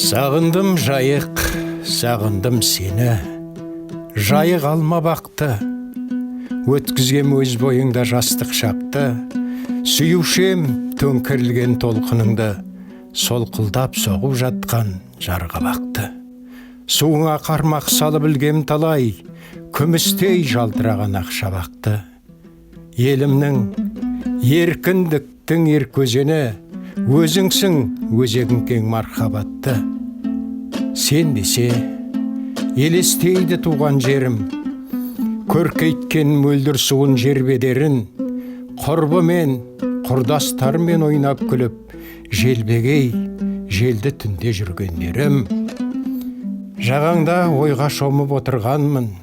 Сағындым, Жайық, сағындым сені, Жайық алма бақты. Өткізгем өз бойыңда жастық шақты, сүюшем төңкерілген толқыныңды, солқылдап соғып жатқан жарғабақты. Суыңа қармақ салып ілгем талай, күмістей жалтыраған ақшабақты. Елімнің еркіндіктің еркөзені, өзіңсің өзегің кең мархабатты. Сен десе, елестейді туған жерім, көркейткен мөлдір суын жер бедерін, құрбымен, құрдастармен ойнап күліп, желбегей желді түнде жүргендерім. Жағаңда ойға шомып отырғанмын,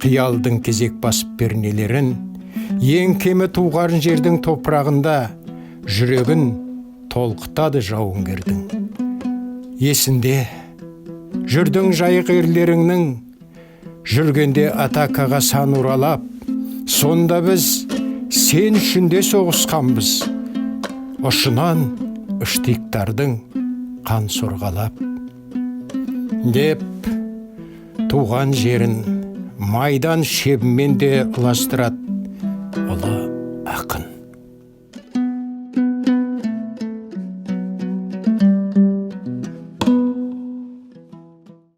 қиялдың кезек басып пернелерін, ең кемі туған жердің топырағында жүрегін толқытады жауынгердің. Есінде жүрдің Жайық ерлеріңнің, жүргенде атакаға сан уралап, сонда біз сен үшін де соғысқанбыз, ұшынан штиктардың қан сорғалап. Деп туған жерін майдан шебімен де ұластырады ұлы.